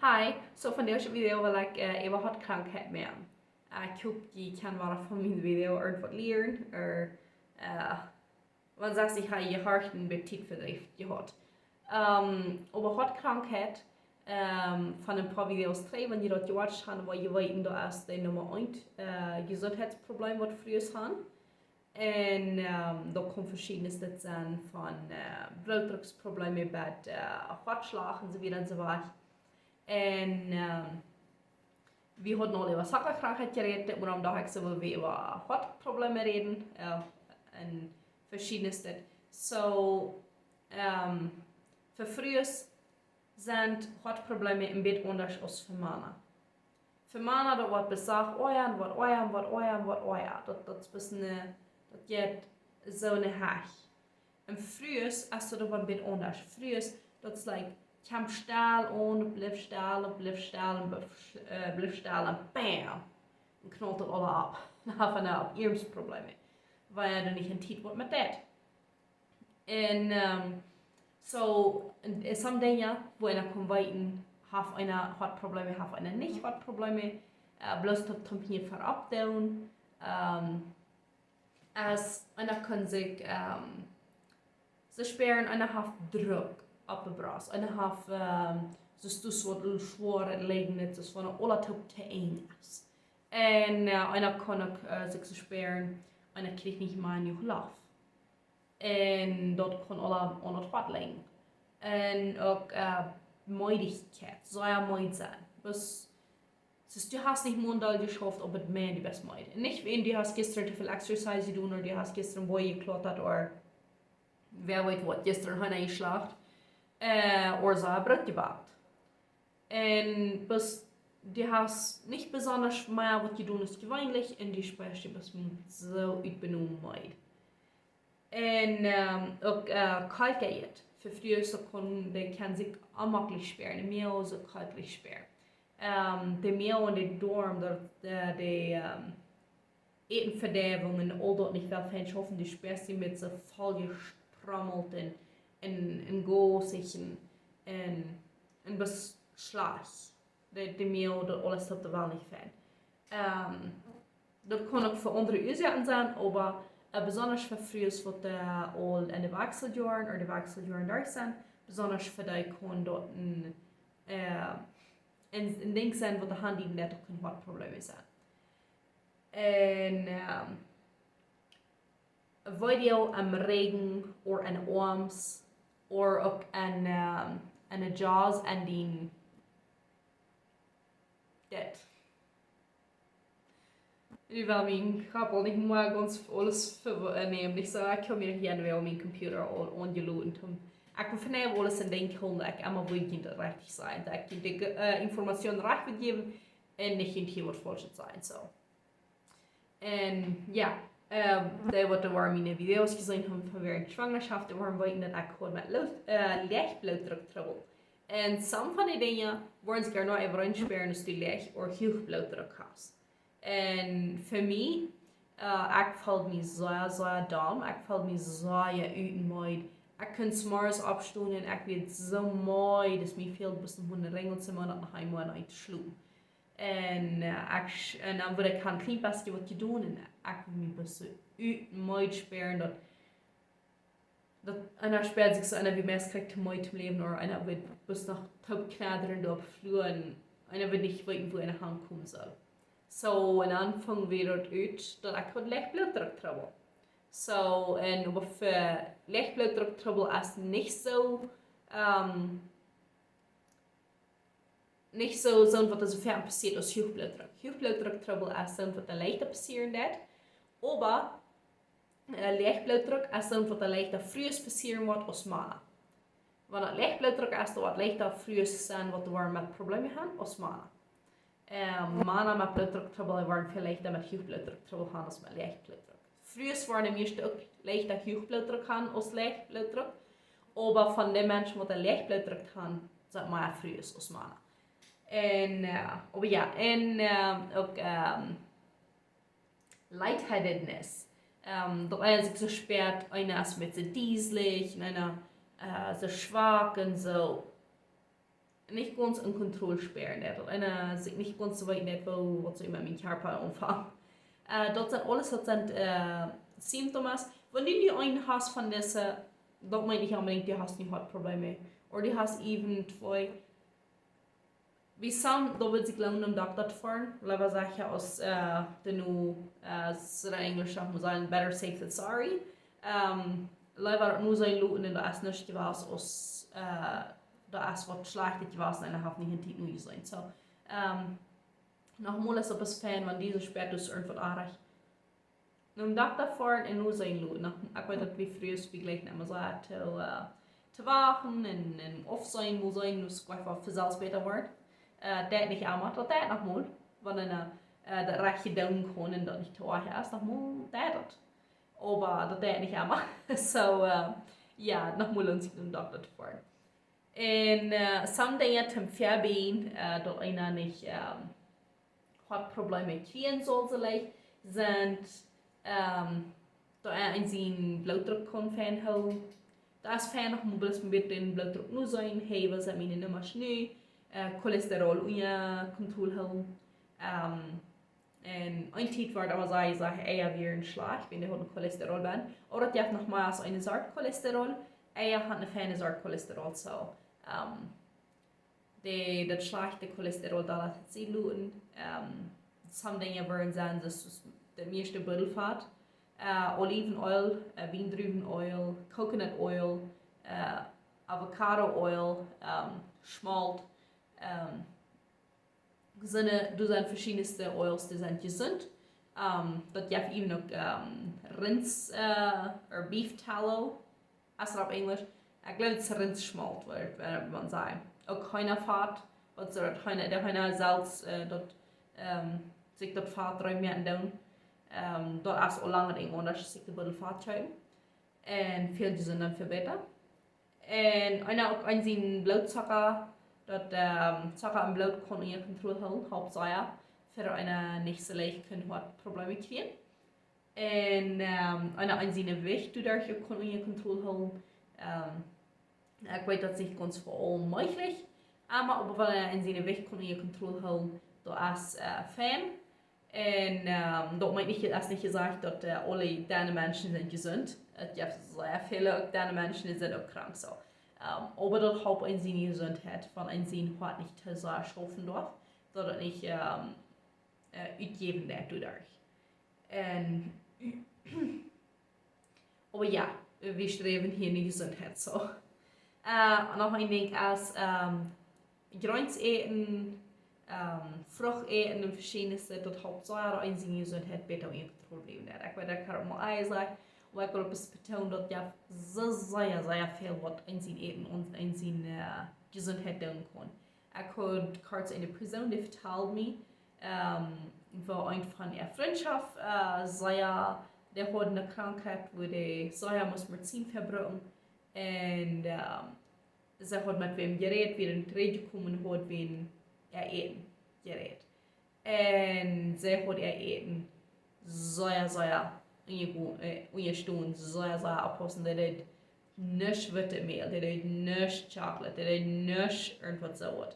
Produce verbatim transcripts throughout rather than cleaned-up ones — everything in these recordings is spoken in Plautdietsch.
Hi, so von dise Video well ekj äh, äwa Hoatkrankheit moaken. Äh, ekj hop jie kjennen wada von mien Video irjentwaut lieren. Ooda äh, wan sajcht, ekj ha jehorcht un bät Tiet fa daut jehaut. Ähm, äwa Hoatkrankheit, ähm, von een poa Videos trigj, wan jie daut jewatcht haben, woa jie weeten, daut es de Numma eent äh, Jesuntheitsproblem waut Frues haben. Un ähm, doa kjennen veschiedne Dinja sennen, von äh, Blootdrucksprobleme bat äh, Hoatschlach un soo wieda un soo wieda. Un ähm, wie hauden aul äwa Sockakrankheit jerädt, oba dan docht ekj, soo wie äwa Hoatprobleme räden äh, un veschiedne Dinja. So ähm, fa Frues sent Hoatprobleme een bät aundasch aus fa Mana. Fa Mana, daut woat besajcht, oaja, waut oaja, waut oaja, waut oaja. Daut, daut es een bät, daut jeit soo ne Hach. Un Frues es daut een bät aundasch. Frues, daut es like, kjemt stell aun, blift stell, blift stell, blift, äh, blift stell un bam! Un knault daut aula auf. Dan haben wie opp eemol Probleme. Wiels du nich en Tiet waut met daut. Un ähm, so, en, en sommje Dinja, wua eena kaun weeten, haft eena Hoatprobleme, haft eena nich Hoatprobleme, äh, bloos toom, toom hia verapdoonen. Ähm, aus eena kaun sikj ähm, soo spieren, eena haft Druck opp de Brost, eena haft ähm, soo, soo waut schwoa lijen, daut es von de Ola toop to enj es. Un äh, eena kaun uk äh, sikj soo spieren, eena kjricht nich mea jenuach Loft. Un daut kaun aula aun daut Hoat lijen. Un uk äh, Meedichkjeit, sea meed sennen. Bloos, soo du hast nich Mondal jeschauft, oba daut mea du best meed. Un nich wan du hast jistren too väl exercise jedonen, ooda du hast jistren Bojen jekjlatat, ooda wäa weet waut, jistren Heena jeschlacht, äh, ooda sea Broot jebackt. Un bloos, du hast nich besonda mea waut jedonen aus jeweenlich, un du spieescht die bloos soo utbenomen meed. Un ähm, uk äh, Kolkheit. Fa Frues, soo kaun, dee kjennen sikj onjemaklich spieren, de Moag soo kolklich spieren. Ähm, de Moag un de Doarm, daut äh, de ähm, Ätenvediewunk un aul daut nich well fein schaufen, du spieescht die met soo voll jestrummelt un, un, un gausich un, un, un best schlajcht. De, de Moag, daut aules toop de Welt nich fein. Ähm, daut kaun uk fa aundre Uasoaken sennen, oba äh, besonda fa Frues waut äh, aul en de Wakseljoaren ooda de Wakseljoaren derch sent, besonda fa dee kaun daut een, äh, een, een Dinkj sennen waut de Haunt daut kaun Hoatprobleme sennen. Un ähm, Video aum Rigjen ooda aun de Oarms ooda uk aun ähm, aun de Jaws aun dien dit. Ekj well mien Kopp aul nich mea gaunz aules ver-, äh, nämen. Ekj saj, ekj kaun mie hia nu aul mien Computer aul aunjeloten. Ekj well von hia aules en Dinkj hoolen, daut ekj emma wua ekj daut rajcht saj. Daut ekj de äh, Information rajcht woa jäwen un nich irjent waut faulsch saj. So. Un jo, äh, dee waut doa miene Videos jeseenen haben von wäarent Schwangerschaft, dee woaren weeten daut ekj haud met Loot, äh, Lichtblootdruck Trubbel. Un some von de Dinja woaren sikj uk noch äwaraun spieren aus du Licht ooda Huachblootdruck hast. Un fa mie, äh, ekj feeld mie sea, sea domm, ekj feeld mie sea utmeed. Ekj kunn zemorjes oppstonen un ekj wia soo meed, daut mie fäld bloos noch een Rinjel to moaken, daut noch eemol en to schlopen. Un äh, ekj, un dan wudd ekj een kjlien bät waut jedonen un ekj wull mie bloos soo utmeed spieren, daut, daut eena spieet sikj soo, eena wia meist krakjt to meed toom läwen, ooda eena wudd bloos noch toop kjnedren doa opp de Flua un eena wudd nich weeten wua eena hankomen sull. So, un dan fung wada daut aun, daut ekj haud Lichtblootdruck Trubbel. So, un oba fa Lichtblootdruck Trubbel es nich soo, ähm, nich soo, soo waut soo foaken passieet aus Huachblootdruck. Huachblootdruck Trubbel es soo waut doa leichta passieren deit. Oba äh, Lichtblootdruck es soo waut doa leichta Frues passieren woat aus Mana. Wan daut Lichtblootdruck es, daut woat leichta Frues sennen waut doa woaren met Probleme haben aus Mana. Äh, Mana met Blootdruck Trubbel woaren väl leichta met Huachblootdruck Trubbel haben aus met Lichtblootdruck. Frues woaren meist uk leichta Huachblootdruck haben aus Lichtblootdruck. Oba von de Menschen waut doa Lichtblootdruck haben, sent mea Frues aus Mana. Un äh, oba jo, un äh, uk ähm, Lightheadedness. Ähm, daut eena sikj soo spieet, eena es met soo dieslich, un eena äh, soo schwak un soo. nich gaunz en Kontroll spieren deit, daut eena sikj nich gaunz soo weeten deit, woo, waut soo met mien Kjarpa aunfangen. Äh, daut sent aules, daut sent, äh, Symptomen. Wan du nu eenen hast von dise, daut meent nich onbedingt, du hast nu Hoatprobleme. Ooda du hast eventuell, bie some, daut wudd sikj lohnen, nom Dokta to foaren. Leewa secha aus, äh, de nu, äh, soo de Enjlisch sajcht mau, better safe than sorry. Ähm, leewa daut nu sennen loten un daut es nuscht jewast aus, äh, daut es waut Schlajchtet jewast un eena haft nich en Tiet nu jeseenen. So, ähm, nochmol, es opp es fein, wan du späajst irjentwaut oajch, nom Dokta foaren un nu sennen loten. Ekj weet daut wie Frues, wie jleichen emma soo to, äh, to wachten un, un aufseenen, mau seenen, daut daut fa selfst bäta woat. Äh, daut nich emma, daut deit nochmol. Wan eena, äh, daut rajchte doonen kaun un daut nich too oajch es, nochmol deit daut. Oba daut deit nich emma. So, äh, jo, nochmol lohnt sikj nom Dokta to foaren. Un, äh, some Dinja toom vebieejen, äh, daut eena nich, ähm, Hoatprobleme kjrieen saul, sent, ähm, daut eena sienen Blootdruck kaun fein hoolen. Daut es fein, nochmol bloos met dän Blootdruck nu seenen, hey, waut sent miene Nummasch nu, äh, Cholesterol unja Kontroll hoolen. Ähm, un eene Tiet wort emma soo jesajcht, Eia wieren schlajcht, wan dee hauden Cholesterol benn. Oba daut jeft noch mea aus eene Sort Cholesterol. Eia haben eene feine Sort Cholesterol, so, ähm, de, daut schlajchte Cholesterol doa lat sikj loten. Ähm, some Dinja woaren sennen, daut es daut mieeschte Buddelfat. Äh, Olivenöl, äh, Wiendruwenöl, coconut oil, äh, avocado oil, ähm, Schmolt, ähm, sent, doa sent veschiedne Oils, dee sent jesunt. Ähm, daut jeft ewen uk, ähm, Rins, äh, or beef tallow, aus daut opp Enjlisch. Ekj jleew, daut es Rintsschmolt, woat, woat maun sajen. Uk Heenafat, waut soo daut Heena, de Heena selfst, äh, daut, ähm, sikj daut Fat rutmoaken doonen. Ähm, daut es aul lang een Unjascheet, sikj de Buddelfat kjeepen. Un väl jesunta un väl bäta. Un eena uk aun sienen Blootzucka, daut, ähm, Zucka em Bloot kaun unja Kontroll hoolen, halpt sea, fa eena nich soo leicht kaun Hoatprobleme kjrieen. Un, ähm, eena aun sien Jewicht doaderch uk kaun unja Kontroll hoolen. Ähm, ekj weet, daut es nich gaunz fa aule mäajlich, oba, oba wan eena aun sien Jewicht kaun unja Kontroll hoolen, daut es, äh, fein. Un, ähm, daut meent nich, daut es nich jesajcht, daut, äh, aule denne Menschen sent jesunt. Et jeft sea väle uk denne Menschen, dee sent uk krank, so. Ähm, oba daut halpt eena siene Jesuntheit, wan eena sien Hoat nich too sea schaufen darf, daut et nich, ähm, äh, utjäwen deit doaderch. Un, oba jo, wie sträwen hia no Jesuntheit, so. Äh, un noch een Dinkj es, ähm, Jreens äten, ähm, Frucht äten un veschiednet, daut halpt sea, daut eena siene Jesuntheit bäta unja Kontroll bliewen deit. Ekj weet, ekj hab daut mol jesajcht, oba ekj well bloos betoonen, daut jo sea, sea, sea väl waut eena sien Äten un eena siene, äh, Jesuntheit doonen kaun. Ekj haud kort eene Persoon, dee vetald mie, ähm, woo eent von äa Frintschoft, äh, sea, dee haud eene Krankheit, wua dee sea must Medizin vebruken. Un, ähm, see haud met wäm jerät, wia trigj jekomen, haud wäajen äa Äten jerät. Un see haud äa Äten sea, sea unja-, äh, unjastonen, sea, sea oppaussen. Dee deed nuscht witte Mäl, dee deed nuscht Chocolate, dee deed nuscht irjentwaut soo waut.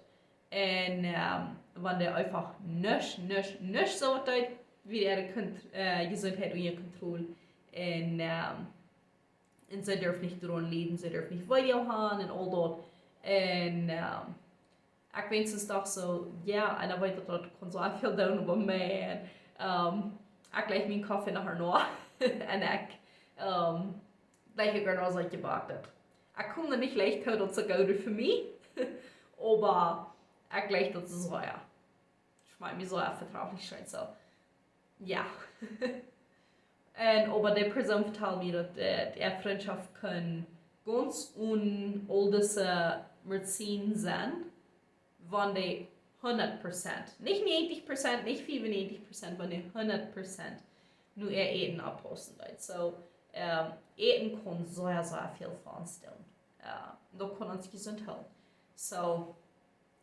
Un, ähm, wan dee eefach nuscht, nuscht, nuscht soo waut deed, wia äare Kont-, äh, Jesuntheit unja Kontroll. Un, ähm, un see durf nich doaraun lieden, see durf nich Weedoag haben un aul daut. Un, ähm, ekj wenschtens docht soo, jo, un dan weet ekj daut ekj kunn soo väl doonen, oba man, ähm, ekj jleich mienen Koffie noch noch. Un ekj, ähm, jleich ekj noch soo jebackt hab. Ekj kaun doa nich leicht hoolen, daut es goot fa mie. Oba ekj jleich daut soo, jo. Schmakjt mie soo, jo, vetraulich scheen soo. Jo. Un oba dee Persoon vetald mie, daut, äh, äa Frintschoft kunn gaunz un aul dise Medizin sennen, wan dee hundat Prozent, nich näajentich Prozent, nich fiefunäajentich Prozent, wan dee hundat Prozent no äa Äten oppaussen deed. So, ähm, Äten kaun sea, sea väl fa ons doonen. Jo, daut kaun ons jesunt hoolen. So,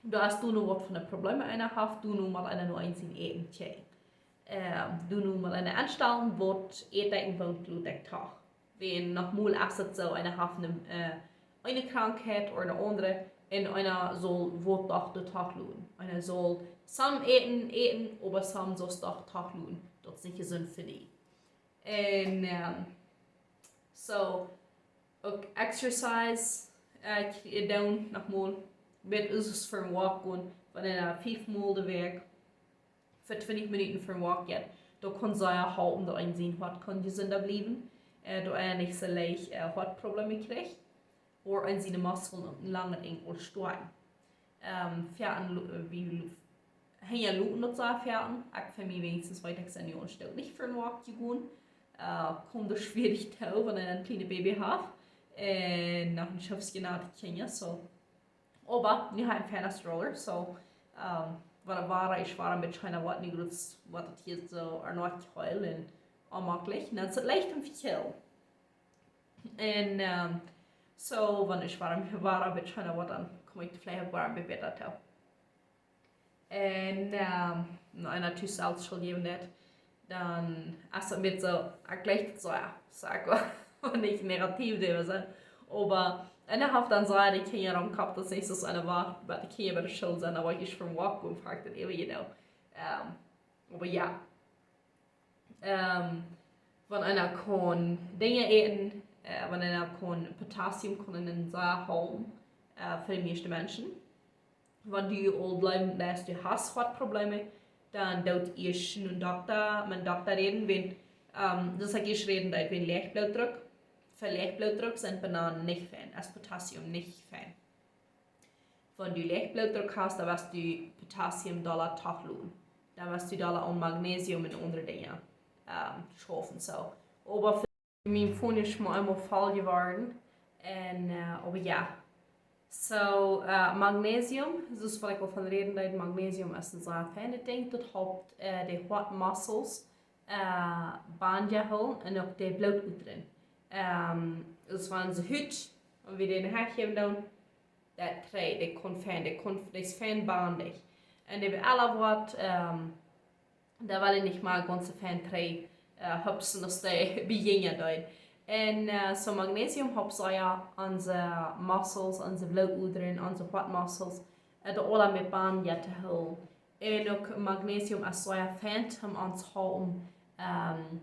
doa es doa nu waut von de Probleme eena haft, doa nu mott eena nu eent sien Äten kjikjen. Ähm, doa nu mott eena aunstalen, waut ät ekj un waut lot ekj doch. Wan nochmol es et soo, eena haft eene, äh, eene Krankheit ooda eene aundre, Un eena saul waut doch doa toch loten. Eena saul some äten, äten, oba some saul doch toch loten. Daut es nich jesunt fa die. Un, ähm, so, uk exercise, äh, kj-, doonen noch mol, met ons fa een walk gonen, wan eena fief mol de Wäakj fa twintich Minuten fa een walk jeit, daut kaun sea halpen, daut eena sien Hoat kaun jesunda bliewen, äh, daut eena nich soo leicht, äh, Hoatprobleme kjricht, ooda eena siene Muskeln uk lang un enj aul stoakjen. Ähm, Fäaten, lo-, äh, wie lo-, hinja loten daut soo Fäaten. Ekj fa mie weens weet ekj, sie nu aul een Stoot nich fa een walk jegonen. Äh, kjeem daut schwierich too, wan eena een kjlienet Baby haft. Un noch een Schopskje no de Kjinja, so. Oba nu hab ekj een feinen Stroller, so, ähm, waut, waut ekj woa een bät scheener woat, nu groot woat daut hia soo ernäajt jeheelt un onjemaklich. Un dan es daut leicht om to chillen. Un, ähm, so, wan ekj woa, woa een bät scheener woat, dan kom ekj veleicht uk woa een bät bäta too. Un, ähm, wan eena tus selfst Schult jäwen deit, dan es daut met soo, ekj jlikj daut soo, jo, saj ekj woll, nich negativ doaräwa sennen. Oba, un dan haft dan soo de Kjinja aum Kopp, daut es nich soo aus eena wacht, bat de Kjinja bie de School sent, dan woa ekj fa een walk gonen, froag ekj daut äwa, you know. Ähm, oba jo. Ähm, wan eena kaun Dinja äten, äh, wan eena kaun Potassium kaun eena sea hoolen, äh, fa de mieeschte Menschen. Wan du aul jleewen deist, du hast Hoatprobleme, dan doot ieescht met een Dokta, met een Dokta räden, wan, ähm, daut es ieescht räden, daut wan Läajchtblootdruck, fa Läajchtblootdruck sent Bananen nich fein, es Potassium nich fein. Wan du Läajchtblootdruck hast, dan woascht du Potassium dolla toloten. Dan woascht du dolla aun Magnesium un aundre Dinja, ähm, schaufen, so. Oba fa mien Phone es mau eemol voll jeworden. Un, äh, oba jo. So, äh, Magnesium, soo aus waut ekj aul von räden deed, Magnesium es een sea feinet Dinkj. Daut halpt, äh, de Hoat Muscles, äh, bie je hoolen un uk de Blootodren. Ähm, daut es wan see Hut, un wie dän häajäwen dan, daut trigj, dee kaun fein, dee kaun, dee es fein bondich. Un dee bie aula waut, ähm, doa well ekj nich mea gaunz soo fein trigj, äh, hupsen aus dee bie jinja deed. Un, äh, so Magnesium halpt sea onse Muscles, onse Blootodren, onse Hoat Muscles, äh, doa aula met bie je to hoolen. Un uk Magnesium es sea fein om ons to halpen, ähm,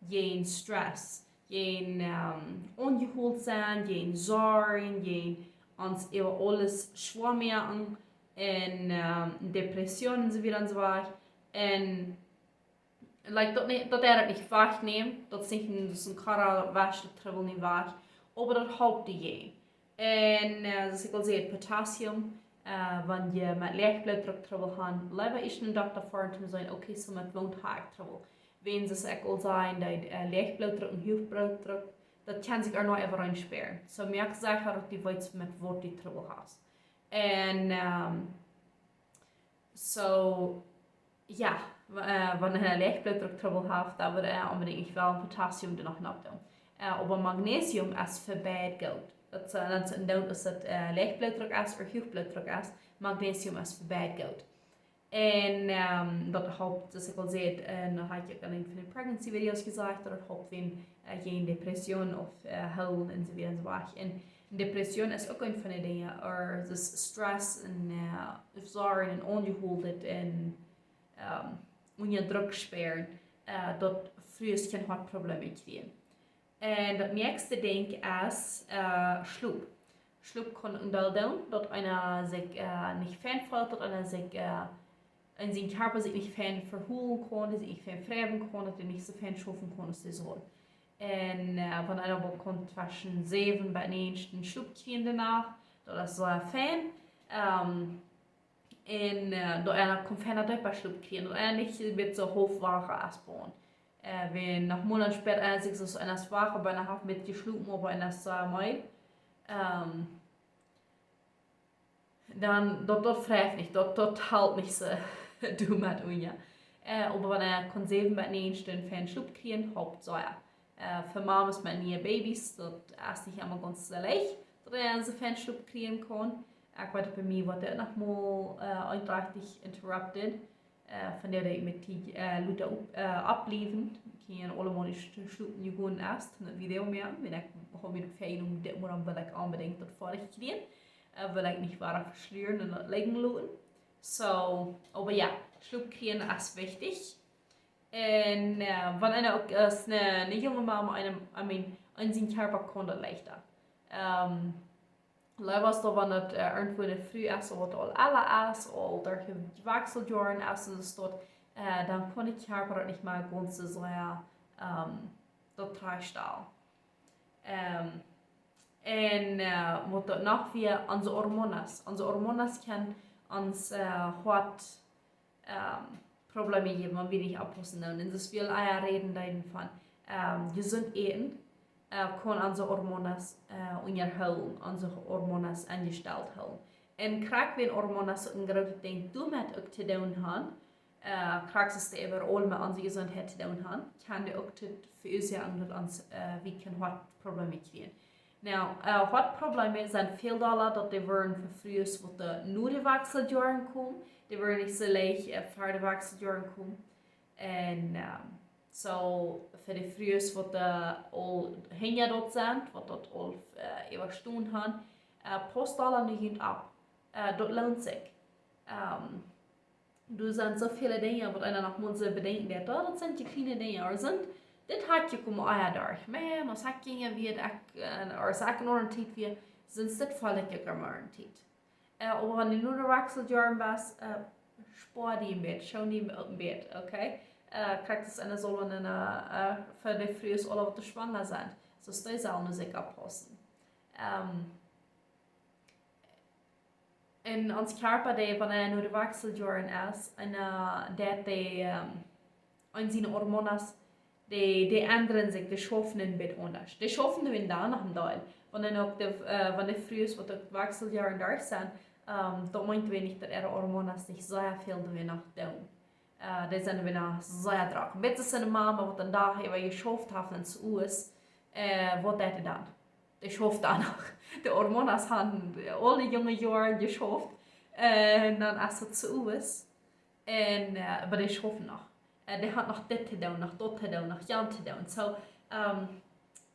jäajen Stress, jäajen, ähm, onjehuldsom sennen, jäajen Sorjen, jäajen ons äwa aules schwoa moaken, un, ähm, Depression un soo wieda un soo wieda. Un, like, daut nich, daut deit daut nich wajchnämen, daut es nich een, daut es een Kara, daut wascht de Trubbel nich wajch, oba daut halpt die jäajen. Un, äh, soo aus ekj aul säd, Potassium, äh, wan jie met Läajchtblootdruck Trubbel haben, leewa ieescht een Dokta froagen om to seenen, okay, so met waut hab ekj Trubbel? Wan, soo aus ekj aul säd, dee, äh, Läajchtblootdruck un Huachblootdruck, daut kaun sikj uk noch äwa reinspieren. So, moak secha, daut du weetst, met waut du Trubbel hast. Un, ähm, so, jo, w-, äh, wan eena Läajchtblootdruck Trubbel haft, dan woat eena onbedinjt nich well Potassium doa noch nopp doonen. Äh, oba Magnesium es fa beid goot. Daut, äh, daut es, un dan es daut, äh, Läajchtblootdruck es ooda Huachblootdruck es, Magnesium es fa beid goot. Un, ähm, daut halpt, soo aus ekj aul säd, äh, daut hab ekj uk aun een von de Pregnancy Videos jesajcht, daut daut halpt wan, äh, jäajen Depression ooda, äh, hoolen un soo wieda un soo wieda. Un Depression es uk een von de Dinja, ooda daut Stress un, äh, Sorjen un onjehuldom un, ähm, unja Druck spieren, äh, daut Frues kjennen Hoatprobleme kjrieen. Un daut näakjste Dinkj es, äh, Schlop. Schlop kaun een Deel doonen, daut eena sikj, äh, nich fein feelt, daut eena sikj, äh, en sien Kjarpa sikj nich fein veholen kaun, daut sikj nich fein fräwen kaun, daut hee nich soo fein schaufen kaun aus hee saul. Un, äh, wan eena oba kaun tweschen säwen bat näajen Stund Schlop kjrieen de Nacht, daut es sea fein. Ähm, un, äh, daut eena kaun feina deepa Schlop kjrieen, daut eena nich met soo haulf wach es bowen. Äh, wan noch mol een Spät eena sikj soo aus eena es wach, oba eena haft met jeschlopen, oba eena es, äh, meed. Ähm, dan, daut, daut freit nich, daut, daut halpt nich soo doamet unja. Äh, oba wan eena kaun säwen bat näajen Stund fein Schlop kjrieen, halpt sea. Äh, fa Mames met niee Babys, daut es nich emma gaunz soo leicht, daut eena soo fein Schlop kjrieen kaun. Ekj weet, bie mie woat daut noch mol, äh, eendrachtich interrupted. Äh, von doa daut ekj met dee, äh, lota opp-, äh, oppbliewen. Ekj kaun aulmol nich schlopen jegonen es, daut Video moaken. Wan ekj hab mie uk väajenomen, dit mott, dan well ekj onbedinjt daut foadich kjrieen. Äh, well ekj nich wada veschlieren un daut lijen loten. So, oba jo, Schlop kjrieen es wichtich. Un, äh, wan eena uk aus eene, eene junge Mama, eena, I mean, eena sien Kjarpa kaun daut leichta. Ähm, leewa es daut, wan daut, äh, irjentwoo eene Fru es, ooda waut aul ella es, ooda derch de Wechseljoaren es, un es daut, äh, dan kaun de Kjarpa daut nich mea gaunz soo sea, ähm, daut trajchtstalen. Ähm, un, äh, waut daut noch wia, onse Hormonen. Onse Hormonen kjennen ons, äh, Hoat, ähm, Probleme jäwen, wan wie nich oppaussen doonen. Un daut es väl ea räden doonen von, ähm, jesunt äten, äh, kaun onse Hormonen, äh, unjahoolen, onse Hormonen enjestalt hoolen. Un krakjt wan Hormonen een grootet Dinkj doamet uk to doonen haben, äh, krakjt soo aus dee äwaraul met onse Jesuntheit to doonen haben, kaun dee uk to veruasoaken daut ons, äh, wie kjennen Hoatprobleme kjrieen. Nu, äh, Hoatprobleme sent väl dolla daut dee woaren fa Frues waut de, no de Wechseljoaren komen, dee woaren nich soo leicht, äh, ver de Wechseljoaren komen. Un, ähm, so fa de Frues waut de aul hinja daut sent, waut daut aul, äh, äwastonen haben, äh, pausst dolla no junt opp. Äh, daut loont sikj. Ähm, doa sent soo väle Dinja waut eena noch mott soo bedenkjen, daut, oh, daut sent dee kjliene Dinja, oba sent, dit haud je komen ea derch. Maun, aus ekj jinja wia, ekj, äh, aus ekj en oaren Tiet wia, sent dit veleicht uk en oaren Tiet. Äh, oba wan du no de Wechseljoaren best, äh, spoa die een bät, schoo die uk een bät, okay? Äh, krakjt soo aus eena saul wan eena, äh, fa de Frues aula waut schwanga sent. So, dee sellen sikj oppaussen. Ähm, un ons Kjarpa, dee, wan eena no de Wechseljoaren es, un, äh, daut dee, ähm, un siene Hormonen, dee, dee endren sikj, dee schaufen een bät aundasch. Dee schaufen doa dan noch een Deel. Wan dan uk de, äh, wan de Frues waut de Wechseljoaren derch sent, ähm, daut meent wan nich daut äare Hormonen nich sea väl doa noch doonen. Äh, dee sent wan noch sea drock. Een bät soo aus eene Mama waut een Dach äwa jeschauft haft un soo es, äh, waut deit dee dan? Dee schauft dan noch. De Hormonen haben aul de junge Joaren jeschauft. Un dan es et soo es. Un, äh, oba dee schaufen noch. Äh, dee haben noch dit to doonen, noch daut to doonen, noch jant to doonen. So, ähm,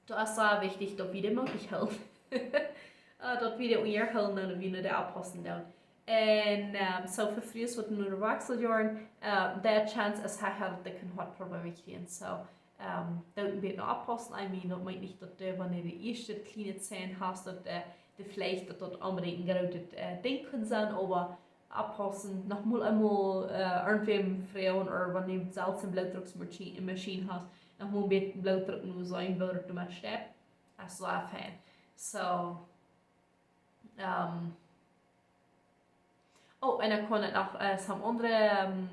daut es sea wichtich daut wie dee mootich hoolen. Äh, daut wie dee unjahoolen un wie no dee oppaussen doonen. Un, ähm, so fa Frues waut no de Wechseljoaren, äh, de Chance es hia daut dee kjennen Hoatprobleme kjrieen. So, ähm, doa een bät no oppaussen. I mean, daut meent nich daut dee, wan du de ieeschte kjliene Zähn hast, daut, äh, dee veleicht daut daut onbedinjt een grootet, äh, Dinkj kaun sennen, oba oppaussen, noch mol eemol, äh, irjentwäm froagen, ooda wan du selfst eene Blootdrucksmaschien, Maschien hast, noch mol een bät Blootdruck no seenen, woo daut doamet steit. Daut es sea fein. So, ähm, oh, un dan kaun et noch, äh, some aundre, ähm,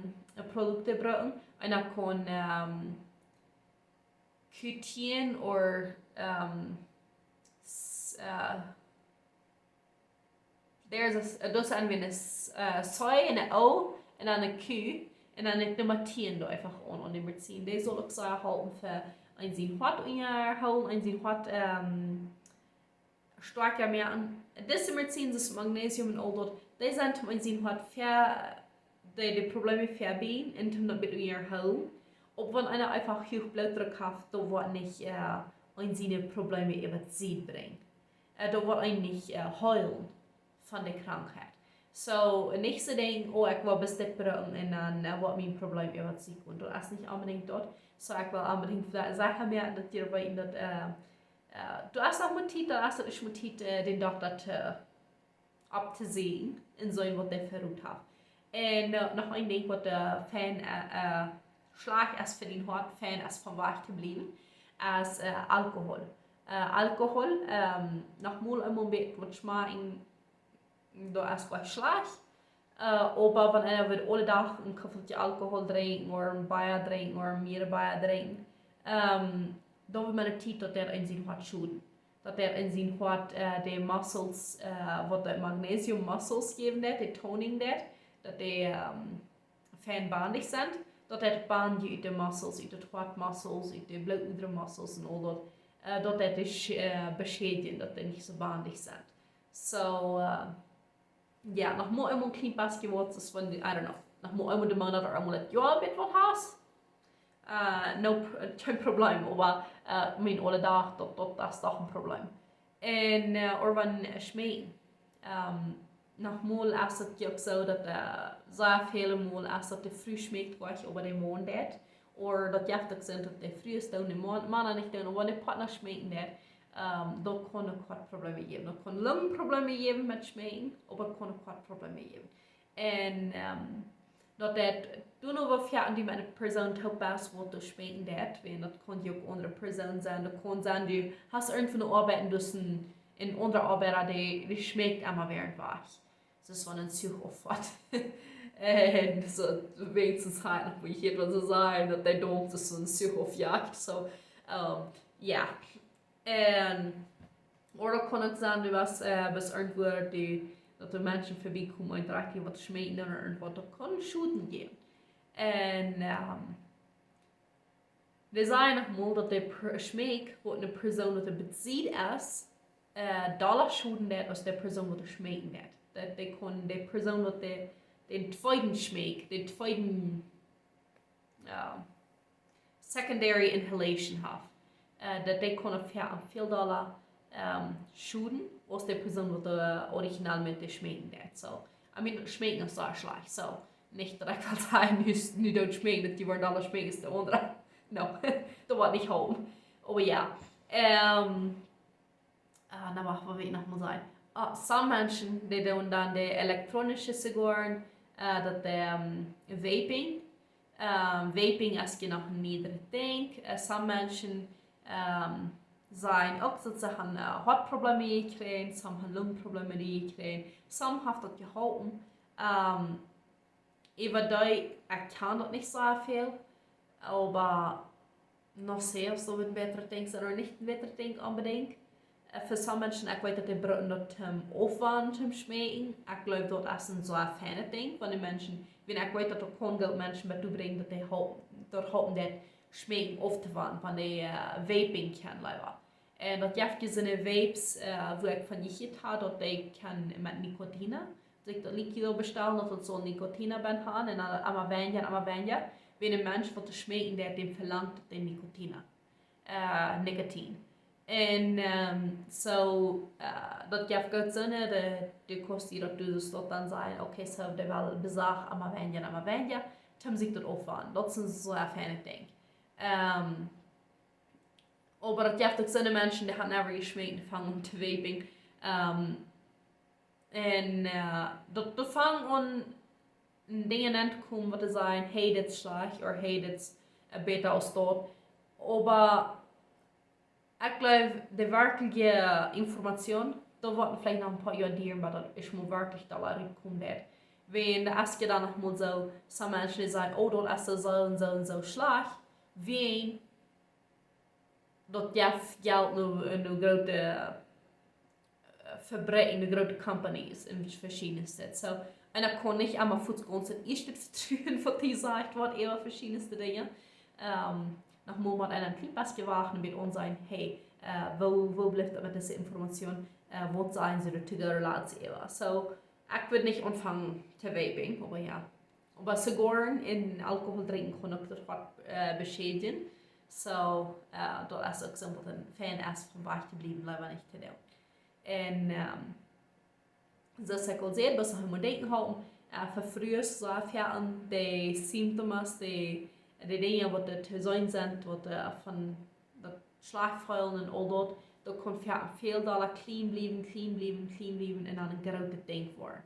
Produkte brucken. Un dan kaun, ähm, Q ten ooda, ähm, s-, äh, There's a, s-, daut es een, een s-, äh, C un een O un dan een Q un dan de Numma tieen doa eefach aun, aun de Medizin. Dee saul uk sea halpen fa eenen sien Hoat unjahoolen, eenen sien Hoat, ähm, stoakja moaken. Dise Medizin, daut Magnesium un aul daut, dee sent om eenen sien Hoat ver-, dee, dee Probleme vebie un om daut bät unjahoolen. Oba wan eena eefach huach Blootdruck haft, daut woat nich, äh, eenen siene Probleme äwa de Sied brinjen. Äh, daut woat eenen nich, äh, heelen von de Krankheit. So, nich soo denkjen, oh, ekj well bloos dit brucken un dan, äh, woat mien Problem äwa de Sied gonen. Daut es nich onbedinjt daut. So, ekj well onbedinjt secha moaken daut jie weeten daut, äh, äh, daut es noch mol Tiet, daut es, daut es mol Tiet, äh, dän Dokta to opptoseenen un seenen waut dee fa Rot haft. Un, äh, noch een Dinkj waut, äh, fein, äh, äh, schlajcht es fa dien Hoat, fein es om wajch to bliewen, es, äh, Alkohol. Äh, Alkohol, ähm, noch mol een Moment waut schmakjen, daut es goa schlajcht. Äh, oba wan eena woat aule Dach een Kuffeltje Alkohol drinkjen ooda een Bia drinkjen ooda mea Bia drinkjen, ähm, daut woat met de Tiet daut deit eenen sien Hoat schoden. Daut deit eenen sien Hoat, äh, de Muscles, äh, waut de Magnesium Muscles jäwen deit, de Toning deit, daut dee, ähm, fein bandich sent, daut deit banden ut de Muscles, ut de Hoat Muscles, ut de Blootadra Muscles un aul daut, äh, daut deit dee sch-, äh, beschädjen, daut dee nich soo bandich sent. So, äh, jo, noch mol eemol een kjlien bät waut es von de, I don't know, noch mol eemol de Moonat ooda eemol daut Joa een bät waut hast. Äh, no pr-, kjeen Problem, oba, äh, I mean, aule Dach, daut, daut, daut es doch een Problem. Un, äh, ooda wan, äh, schmeekjen. Ehm, noch mol es daut je uk soo daut, eh, sea väle mol es daut de Fru schmeakjt nich, oba de Maun deit. Ooda daut jeft uk sent daut de Frues doonen, de Maun, Mana nich doonen, oba de Partner schmeakjen deit. Ehm, daut kaun uk Hoatprobleme jäwen. Daut kaun Lungenprobleme jäwen met schmeakjen, oba daut kaun uk Hoatprobleme jäwen. Un, ehm, daut deit, du nu waut fa die met eene Persoon toop best, waut du schmeakjen deit, wiels daut kaun je uk aundre Persoon sennen. Daut kaun sennen, du hast irjentwoo eene Oabeit un du hast een, een aundra Oabeida, dee, dee schmeakjt emma wäarent wajch. Daut es wan een Zuch auffoat. Un soo, weens es hia noch, woo ekj hia waut soo saj, daut dee domm es, soo een Zuch aufjajcht. Soo, ehm, jo. Un, ooda kaun uk sennen, du best, eh, best irjentwua, dee, daut de Menschen verbie komen un direkt waut schmeakjen ooda irjentwaut, daut kaun Schoden jäwen. Un, ehm, dee sajen noch mol daut de Per-, Schmeak, waut eene Persoon waut doa besied es, eh, dolla Schoden deit aus de Persoon waut doa schmeakjen deit. Daut dee kaun de Persoon waut de, dän tweeden Schmeak, dän tweeden, ehm, secondary inhalation haft. Eh, daut dee kaun väl, väl dolla, ehm, Schoden aus de Persoon waut doa original met de schmeakjen deit. Soo, I mean, schmeakjen es sea schlajcht. Soo, nich daut ekj well sajen, nu es, nu deit schmeakjen, daut dee woat dolla schmeakjen aus de aundra. No, daut woat nich halpen. Oba jo. Ehm, ah, nu wacht, waut well ekj noch mol sajen? Ah, some Menschen, dee doonen dan de elektronische Zigarren, eh, daut, ehm, Vaping. Ehm, Vaping es je noch een nieedret Dinkj. Eh, some Menschen, ehm, sajen uk daut see haben, eh, Hoatprobleme jekjräajen, some haben Lungenprobleme jekjräajen, some haft daut jeholpen. Ehm, äwa dee, ekj kaun daut nich soo väl, oba no sé aus daut een bätret Dinkj es, ooda nich een bätret Dinkj onbedinjt. Eh, fa some Menschen, ekj weet daut dee brucken daut, ehm, aufwannen, toom schmeakjen. Ekj gleew daut es een sea feinet Dinkj, wan de Menschen, wan ekj weet daut daut kaun goot Menschen doatoo brinjen daut dee hol-, daut halpen daut schmeakjen auftowannen, wan dee, eh, Vaping kjennen leewa. Un daut jeft je soone Vapes, eh, wua ekj von jehieet hab, daut dee kjennen met Nikotina. Sikj daut Liquid bestalen, daut daut soon Nikotina bennen haft, un dan emma weinja, emma weinja. Wan een Mensch waut doa schmeakjen deit, däm velangt daut de Nikotina. Eh, Nikotin. Un, ehm, soo, eh, daut jeft goot soone, de, de Kost dee daut doa daut dan sajen, okay, soo, dee well besach emma weinja, emma weinja, toom sikj daut aufwannen. Daut es een sea feinet Dinkj. Ehm, oba daut jeft uk soone Menschen, dee haben never jeschmeakjt, dee fangen aun to vaping. Ehm, un, eh, daut, daut fangen aun Dinja auntokomen waut dee sajen, hey, dit es schlajcht, ooda hey, dit es, eh, bäta aus daut. Oba ekj gleew, de werkjliche Information, daut woat veleicht noch een poa Joa dieren, bat daut es mol werkjlich doa rutkomen deit. Wan daut es je dan noch mol soo, some Menschen dee sajen, oh, daut es soo, soo un soo un soo schlajcht, wan daut jeft Jelt no, no groote, eh, Fabriken, no groote Companies un veschiedne Städa. Soo, un dan kaun ekj emma fuaz gaunz daut ieeschte vetruen waut dee sajcht, waut äwa veschiedne Dinja. Ehm, noch mol met een kjlien bät wachten un bät aunseenen, hey, eh, woo, woo blift daut met dise Information? Eh, waut sajen see doa to de Relatie äwa? Soo, ekj wudd nich aunfangen to vaping, oba jo. Oba Zigarren un Alkohol drinkjen kaun uk daut Hoat, eh, beschädjen. Soo, eh, daut es uk soo waut een fein es von wajch to bliewen, leewa nich to doonen. Un, ehm, soo aus ekj aul säd, bat see aum Denkjen hoolen, eh, fa Frues soo väl aun de Symptomen, de, de Dinja waut doa to seenen sent, waut, eh, von daut schlajcht feelen un aul daut, daut kaun väl, väl dolla kjlien bliewen, kjlien bliewen, kjlien bliewen un dan een grootet Dinkj woaren.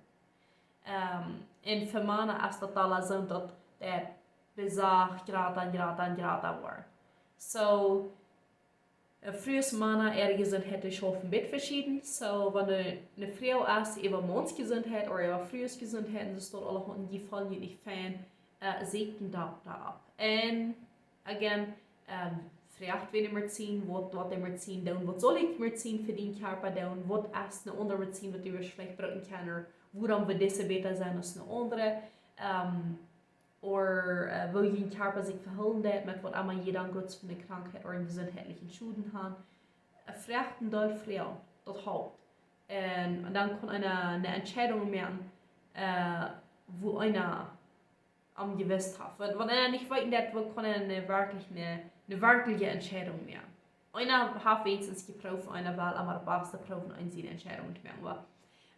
Ehm, un fa Mana es daut aul soo daut daut besach jrata un jrata un jrata woat. Soo, eh, Frues, Mana, äare Jesuntheit es schaufen bät veschieden. Soo, wan ne, ne Fru es äwa Mauns Jesuntheit ooda äwa Frues Jesuntheit, un daut es daut aulahaunt, dee feelen sikj nich fein, eh, sieekjt een Dokta opp. Un again, ehm, froagt wäm Medizin, waut, waut de Medizin doonen, waut saul ekj Medizin fa dän Kjarpa doonen, waut es ne aundre Medizin, waut du veleicht brucken kaust, ooda wuarom woat dise bäta sennen aus ne aundre, ehm, ooda, eh, woo dien Kjarpa sikj vehoolen deit, met waut emma jie dan krakjt von de Krankheit ooda jesuntheitlichen Schoden haben. Eh, froagt een Deel Froagen, daut halpt. Un, un dan kaun eena ne Entscheidunk moaken, eh, woo eena aum jewist haft. Wan, wan eena nich weet, daut, woo kaun eena ne werkjlich ne, ne werkjliche Entscheidunk moaken? Eena haft weens jeprooft, eena well emma daut baste proowen, om siene Entscheidunk to moaken. Oba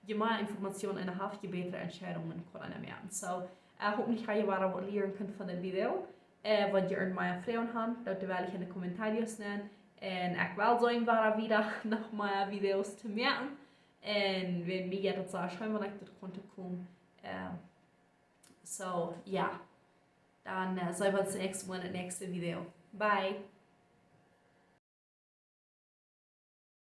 je mea Information eena haft, je bätre Entscheidungen kaun eena moaken. So, äh, hopentlich ha jie wada waut lieren kunt von dit Video. Äh, wan jie irjent mea Froagen han, daut well ekj en de Kommentaren nenn. Un ekj well soo wada wieda noch mea Videos to moaken. Un wan mie jeit daut soo scheen, wan ekj daut kunn to komen. Äh, so, jo. Dan, äh, seenen wie ons daut näakjste Mol en daut näakjste Video. Bye.